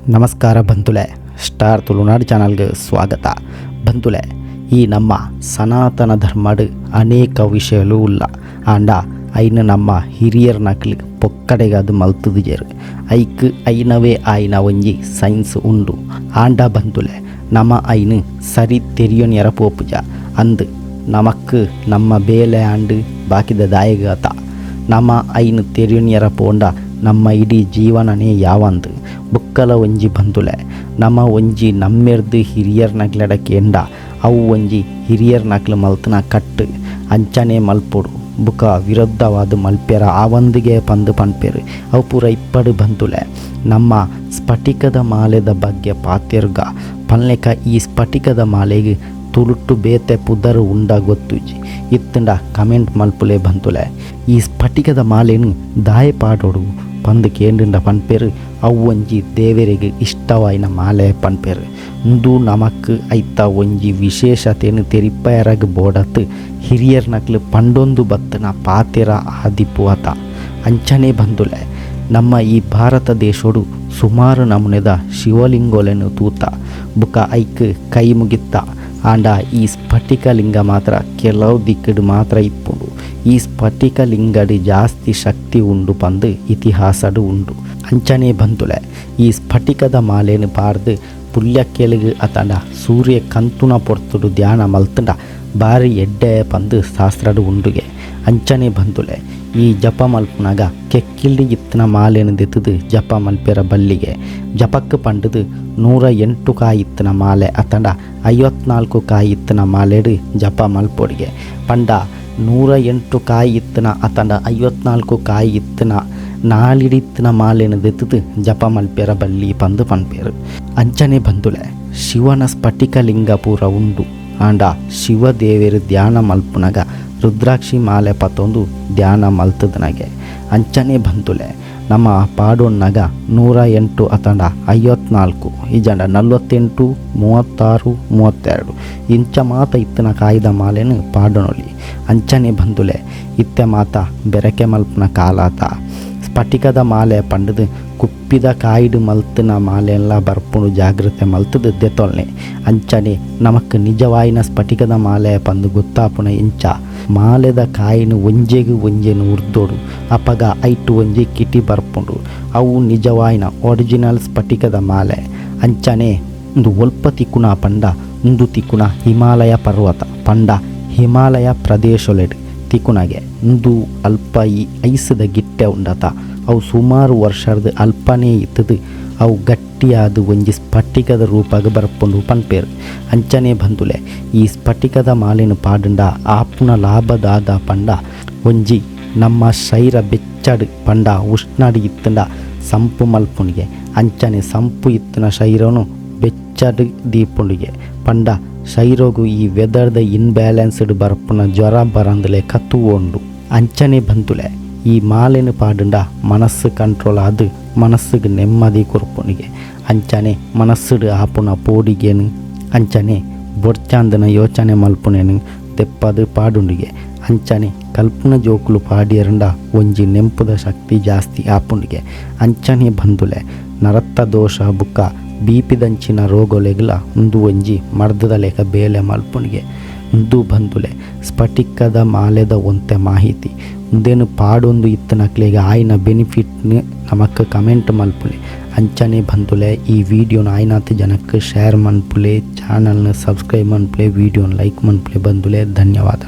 ನಮಸ್ಕಾರ ಬಂಧುಲೆ, ಸ್ಟಾರ್ ತುಳುನಾಡು ಚಾನಲ್ಗೆ ಸ್ವಾಗತ. ಬಂಧುಲೆ, ಈ ನಮ್ಮ ಸನಾತನ ಧರ್ಮಡ್ ಅನೇಕ ವಿಷಯಲು ಉಲ್ಲ. ಆಂಡ ಐನ ನಮ್ಮ ಹಿರಿಯರ್ ನಕ್ಲಿಗ್ ಪೊಕ್ಕಡೆಗಾದ್ ಮಲ್ತುದಿಜೆರ್. ಐಕ್ ಐನವೇ ಆಯಿನ ಒಂಜಿ ಸೈನ್ಸ್ ಉಂಡು. ಆಂಡ ಬಂಧುಲೆ, ನಮ ಐನ್ ಸರಿ ತೆರಿಯೊನ್ಯರ ಪೋಪುಜ. ಅಂದ್, ನಮಕ್ ನಮ್ಮ ಬೇಲೆ ಆಂಡ್, ಬಾಕಿದ ದಾಯೆಗಾತ. ನಮ ಐನ್ ತೆರಿಯೊನ್ಯರ ಪೋಂಡ ನಮ್ಮ ಇಡೀ ಜೀವನನೇ ಯಾವಂದ್. ಬುಕ್ಕಲ ಒಂಜಿ ಬಂಧುಲೆ, ನಮ ಒಂಜಿ ನಮ್ಮೆರ್ದ್ ಹಿರಿಯರ್ ನಕ್ಲೆಡ ಕೇಂಡ ಅವು ಒಂಜಿ ಹಿರಿಯರ್ ನಕ್ಲು ಮಲ್ತನ ಕಟ್ಟ್ ಅಂಚನೆ ಮಲ್ಪೊಡು, ಬುಕ ವಿರುದ್ಧವಾದ್ ಮಲ್ಪೆರ ಆವಂದಿಗೆ ಪಂದ್ ಪನ್ಪೆರ್. ಅವು ಪೂರ ಇಪ್ಪಡು ಬಂಧುಲೆ. ನಮ್ಮ ಸ್ಫಟಿಕದ ಮಾಲೆದ ಬಗ್ಗೆ ಪಾತೆರ್ಗ ಪನ್ಲೆಕ ಈ ಸ್ಫಟಿಕದ ಮಾಲೆಗ್ ತುಳುಟ್ಟು ಬೇತೆ ಪುದರ್ ಉಂಡ ಗೊತ್ತುಜಿ, ಇತ್ತಂಡ ಕಮೆಂಟ್ ಮಲ್ಪುಲೆ ಬಂಧುಲೆ. ಈ ಸ್ಫಟಿಕದ ಮಾಲೆನ್ ದಾಯೆ ಪಾಡೊಡು ಪಂದ್ ಕೇಂಡುಂಡ ಪನ್ಪೆರ್, ಅವು ಒಂಜಿ ದೇವೆರೆಗ್ ಇಷ್ಟವಾಯಿನ ಮಾಲೆ ಪನ್ಪೆರ್. ಉಂದು ನಮಕ್ ಐತ ಒಂಜಿ ವಿಶೇಷತೆನ್ ತೆರಿಪಾಯರಗ್ ಬೋಡತ್ ಹಿರಿಯರ್ ನಕ್ಲು ಪಂಡೊಂದು ಬತ್ತನ ಪಾತೆರ ಆದಿಪ್ಪುವತ. ಅಂಚನೆ ಬಂಧುಲೆ, ನಮ್ಮ ಈ ಭಾರತ ದೇಶೋಡು ಸುಮಾರು ನಮೂನೆದ ಶಿವಲಿಂಗೋಲೆನ್ ತೂತ ಬುಕ ಐಕ್ ಕೈ ಮುಗಿತ್ತ. ಆಂಡ ಈ ಸ್ಫಟಿಕ ಲಿಂಗ ಮಾತ್ರ ಕೆಲವು ದಿಕ್ಕಡ್ ಮಾತ್ರ ಇಪ್ಪುಂಡು. ಈ ಸ್ಫಟಿಕ ಲಿಂಗಡ್ ಜಾಸ್ತಿ ಶಕ್ತಿ ಉಂಡು ಪಂದ್ ಇತಿಹಾಸಡ್ ಉಂಡು. ಅಂಚನೆ ಬಂಧುಲೆ, ಈ ಸ್ಫಟಿಕದ ಮಾಲೆನ್ ಪಾರ್ದ್ ಪುಲ್ಯಕ್ಕೆಲುಗ್ ಅತಂಡ ಸೂರ್ಯ ಕಂತುನ ಪೊರ್ತುಡು ಧ್ಯಾನ ಮಲ್ತಂಡ ಬಾರಿ ಎಡ್ಡೆ ಪಂದ್ ಶಾಸ್ತ್ರಡ್ ಉಂಡುಗೆ. ಅಂಚನೆ ಬಂಧುಲೆ, ಈ ಜಪ ಮಲ್ಪುನಗ ಕೆಕ್ಕಿಲ್ಡ್ ಇತ್ತಿನ ಮಾಲೆನ್ ದೆತ್ತುದು ಜಪ ಮಲ್ಪೆರ ಬಲ್ಲಿಗೆ. ಜಪಕ್ ಪಂಡುದು 108 ಕಾಯಿ ಇತ್ತಿನ ಮಾಲೆ ಅತಂಡ 54 ಕಾಯಿ ಇತ್ತಿನ ಮಾಲೆಡ್ ಜಪ ಮಲ್ಪೊಡಿಗೆ. ಪಂಡ 108 ಕಾಯಿ ಇತ್ತಿನ ಅತಂಡ 54 ಕಾಯಿ ಇತ್ತಿನ ನಾಲಿಡಿತ್ತಿನ ಮಾಲೆನ್ ದೆತ್ತುದು ಜಪ ಮಲ್ಪೆರ ಬಲ್ಲಿ ಪಂದು ಪನ್ಪೆರ್. ಅಂಚನೆ ಬಂಧುಲೆ, ಶಿವನ ಸ್ಫಟಿಕ ಲಿಂಗ ಪೂರ ಉಂಡು. ಆಂಡ ಶಿವದೇವೆರ್ ಧ್ಯಾನ ಮಲ್ಪುನಗ ರುದ್ರಾಕ್ಷಿ ಮಾಲೆ ಪತ್ತೊಂದು ಧ್ಯಾನ ಮಲ್ತದನಗೆ. ಅಂಚನೆ ಬಂಧುಲೆ, ನಮ್ಮ ಪಾಡೊನ್ನಗ 108 ಅತಂಡ 54 ಇಜಂಡ 48 36 32 ಇಂಚ ಮಾತ ಇತ್ತಿನ ಕಾಯ್ದ ಮಾಲೆನ್ ಪಾಡೊನೊಲಿ. ಅಂಚನೆ ಬಂಧುಲೆ, ಇತ್ತೆ ಮಾತ ಬೆರಕೆ ಮಲ್ಪುನ ಕಾಲಾತ. ಸ್ಫಟಿಕದ ಮಾಲೆ ಪಂಡುದು ಕುಪ್ಪಿದ ಕಾಯಿಡು ಮಲ್ತನ ಮಾಲೆಲ್ಲ ಬರ್ಪುಂಡು, ಜಾಗ್ರತೆ ಮಲ್ತದು ದೆತೊಲ್ನೆ. ಅಂಚನೆ ನಮಕ್ ನಿಜವಾಯಿನ ಸ್ಫಟಿಕದ ಮಾಲೆ ಪಂದು ಗೊತ್ತಾಪುನ ಇಂಚ ಮಾಲೆದ ಕಾಯಿನ ಒಂಜೆಗ್ ಒಂಜೆನ್ ಉರ್ದೊಡು, ಅಪಗ ಐಟು ಒಂಜಿ ಕಿಟಿ ಬರ್ಪುಂಡು, ಅವು ನಿಜವಾಯಿನ ಒರಿಜಿನಲ್ ಸ್ಫಟಿಕದ ಮಾಲೆ. ಅಂಚನೆ ಉಂದು ಒಲ್ಪ ತಿಕ್ಕುನ ಪಂಡ ಉಂದು ತಿಕ್ಕುನ ಹಿಮಾಲಯ ಪರ್ವತ ಪಂಡ ಹಿಮಾಲಯ ಪ್ರದೇಶೊಲೆಡ್ ತಿಕ್ಕುನಗೆ. ಉಂದು ಅಲ್ಪ ಈ ಐಸದ ಗಿಟ್ಟೆ ಉಂಡತ, ಅವು ಸುಮಾರು ವರ್ಷದ ಅಲ್ಪನೇ ಇತ್ತದು, ಅವು ಗಟ್ಟಿಯಾದ ಒಂಜಿ ಸ್ಫಟಿಕದ ರೂಪಾಗ ಬರ್ಪುಂಡು ಪನ್ಪೆರ್. ಅಂಚನೆ ಬಂಧುಲೆ, ಈ ಸ್ಫಟಿಕದ ಮಾಲೆನ್ ಪಾಡುಂಡ ಆಪುನ ಲಾಭದಾದ ಪಂಡ ಒಂಜಿ ನಮ್ಮ ಶೈರ ಬೆಚ್ಚಡ್ ಪಂಡ ಉಷ್ಣಡ್ ಇತ್ತಂಡ ಸಂಪು ಮಲ್ಪುಂಡಿಗೆ. ಅಂಚನೆ ಸಂಪು ಇತ್ತಿನ ಶೈರನು ಬೆಚ್ಚಡ್ ದೀಪುಂಡಿಗೆ. ಪಂಡ ಶೈರೋಗು ಈ ವೆದರ್ದ ಇನ್ಬ್ಯಾಲೆನ್ಸ್ಡ್ ಬರ್ಪುನ ಜ್ವರ ಬರಂದಲೆ ತೂವೊಂಡು. ಅಂಚನೆ ಬಂಧುಲೆ, ಈ ಮಾಲೆನ್ ಪಾಡುಂಡ ಮನಸ್ಸು ಕಂಟ್ರೋಲ್ ಆದ್ ಮನಸ್ಸಿಗೆ ನೆಮ್ಮದಿ ಕೊರ್ಪುನಿಗೆ. ಅಂಚನೆ ಮನಸ್ಸುಡು ಆಪುನ ಪೋಡಿಗೆನು ಅಂಚನೆ ಬೊಡ್ಚಾಂದನ ಯೋಚನೆ ಮಲ್ಪುನೇನು ತೆಪ್ಪದು ಪಾಡುಂಡಿಗೆ. ಅಂಚನೆ ಕಲ್ಪನ ಜೋಕುಲು ಪಾಡಿಯರಂಡ ಒಂಜಿ ನೆಂಪುದ ಶಕ್ತಿ ಜಾಸ್ತಿ ಆಪುಂಡಿಗೆ. ಅಂಚನೆ ಬಂಧುಲೆ, ನರತ್ತ ದೋಷ ಬುಕ್ಕ ಬೀಪಿದಂಚಿನ ರೋಗೊಲೆಗ್ಲ ಉಂದು ಒಂಜಿ ಮರ್ದದ ಲೇಕ ಬೇಲೆ ಮಲ್ಪುನಿಗೆ. ಉಂದು ಬಂಧುಲೆ ಸ್ಫಟಿಕದ ಮಾಲೆದ ಒಂತೆ ಮಾಹಿತಿ. ಉಂದೇನು ಪಾಡೊಂದು ಇತ್ತನಕ್ಲೆಗ್ ಆಯಿನ ಬೆನಿಫಿಟ್ನ್ ನಮಕ್ ಕಮೆಂಟ್ ಮಲ್ಪುಲೆ. ಅಂಚನೆ ಬಂಧುಲೆ, ಈ ವಿಡಿಯೋನ ಆಯಿನಾತ್ ಜನಕ್ಕೆ ಶೇರ್ ಮನ್ಪುಲೆ, ಚಾನಲ್ನ ಸಬ್ಸ್ಕ್ರೈಬ್ ಮನ್ಪುಲೆ, ವಿಡಿಯೋನ ಲೈಕ್ ಮನ್ಪುಲೆ ಬಂಧುಲೆ. ಧನ್ಯವಾದ.